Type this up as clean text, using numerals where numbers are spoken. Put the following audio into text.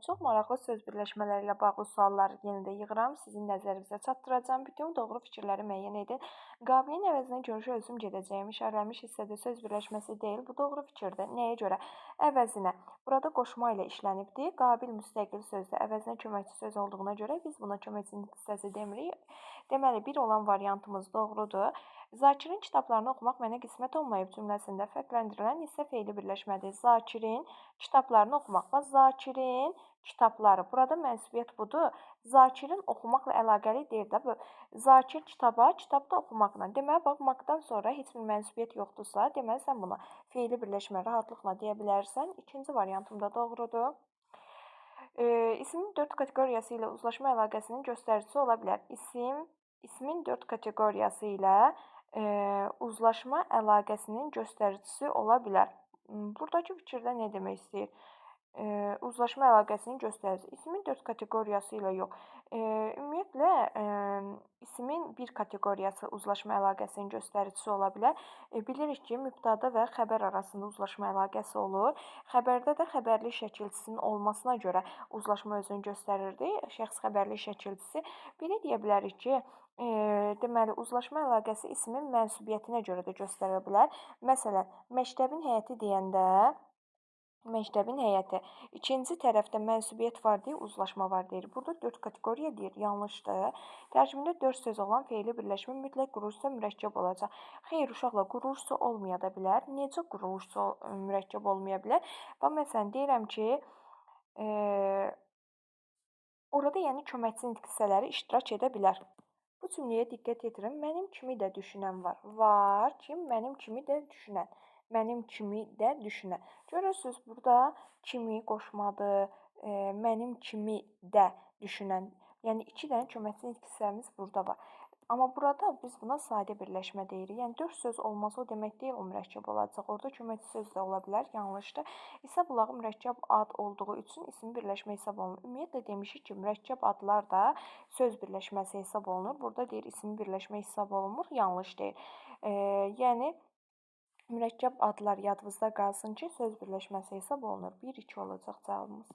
Çox maraqlı söz birləşmələri ilə bağlı sualları yenə də yığıram, sizin nəzərinizə çatdıracağam. Bütün doğru fikirləri müəyyən edin. Qabilin əvəzinə görüşə özüm gedəcəyim işarələnmiş hissədə söz birləşməsi deyil. Bu doğru fikirdir. Nəyə görə? Əvəzinə. Burada qoşma ilə işlənibdir. Qabil müstəqil sözdür. Əvəzinə köməkçi söz olduğuna görə biz buna köməkçi hissəsi demirik. Deməli, bir olan variantımız doğrudur. Zakirin kitablarını oxumaq mənə qismət olmayıb cümləsində fərqləndirilən hissə feili birləşmədir. Zakirin kitablarını oxumaq və Zakirin kitabları. Burada mənsubiyyət budur. Zakirin oxumaqla əlaqəli deyil də. Zakir kitaba, kitabda oxumaqla. Deməli, bax, maqdan sonra heç bir mənsubiyyət yoxdursa, deməli, sən buna feili birləşmə rahatlıqla deyə bilərsən. İkinci variantım da doğrudur. İsmin 4 kateqoriyası ilə uzlaşma əlaqəsinin göstəricisi ola bilər. İsmin 4 kateqoriyası ilə uzlaşma əlaqəsinin göstəricisi ola bilər. Buradakı fikirdə nə demək istəyir? Uzlaşma əlaqəsinin göstəricisi. İsmin 4 kateqoriyası ilə yox. Ümumiyyətlə, ismin bir kateqoriyası uzlaşma əlaqəsinin göstəricisi ola bilər. Bilirik ki, mübtəda və xəbər arasında uzlaşma əlaqəsi olur. Xəbərdə də xəbərli şəkilçisinin olmasına görə uzlaşma özünü göstərirdi. Şəxs xəbərli şəkilçisi. Belə deyə bilərik ki, deməli, uzlaşma əlaqəsi ismin mənsubiyyətinə görə də göstərə bilər. Məsələn, məktəbin həyəti deyəndə, məktəbin həyəti. İkinci tərəfdə mənsubiyyət var deyir, uzlaşma var deyir. Burada 4 kateqoriya deyir, yanlışdır. Tərkibində 4 söz olan feili birləşmə mütləq quruluşsa mürəkkəb olacaq. Xeyr, uşaqla quruluşsa olmaya da bilər. Necə quruluşsa mürəkkəb olmaya bilər? Bax, məsələn, deyirəm ki, orada yəni köməkçi nitq hissələri iştirak edə bilər. Bu cümləyə diqqət yetirin. Mənim kimi də düşünən var. Var kim? Mənim kimi də düşünən. Mənim kimi də düşünən. Görürsünüz, burada kimi qoşmadır, mənim kimi də düşünən. Yəni, 2 dənə köməkçi nitq hissəmiz burada var. Amma burada biz buna sadə birləşmə deyirik. Yəni, 4 söz olması o demək deyil, o mürəkkəb olacaq. Orada köməkçi söz də ola bilər, yanlışdır. İsa bulağı mürəkkəb ad olduğu üçün ismi birləşmə hesab olunur. Ümumiyyətlə, demişik ki, mürəkkəb adlar da söz birləşməsi hesab olunur. Burada deyir, ismi birləşmə hesab olunmur, yanlış deyil. Yəni, mürəkkəb adlar yadınızda qalsın ki, söz birləşməsi hesab olunur. 1-2 olacaq cavabımız.